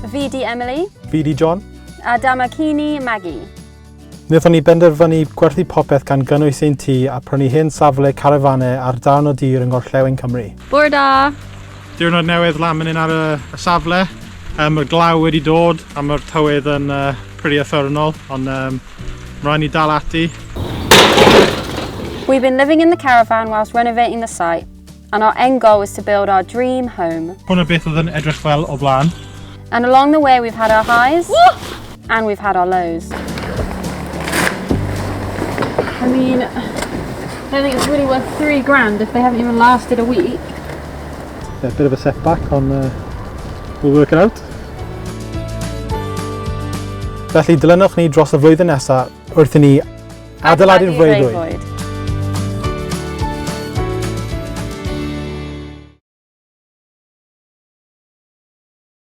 Fi di Emily. Fi di John. A dyma ci ni, Maggie. Wnaethon ni benderfynu gwerthu popeth gan gynnwys ein tŷ a prynu hen safle carafanau ar darn o dir yng ngorllewin Cymru. Bore da! Diwrnod newydd lan fan hyn ar y, y safle. Um, mae'r glaw wedi dod a mae'r tywydd yn uh, pretty uffernol, ond um, mae rhaid ni dal ati. We've been living in the caravan whilst renovating the site, and our end goal is to build our dream home. Hwna beth oedd yn edrych fel o blaen. And along the way we've had our highs and we've had our lows. I mean, I don't think it's really worth £3,000 if they haven't even lasted a week. Yeah, bit of a setback on we'll work it out. Felly dilynwch ni dros y flwyddyn nesaf wrth i ni adeiladu'r freuddwyd.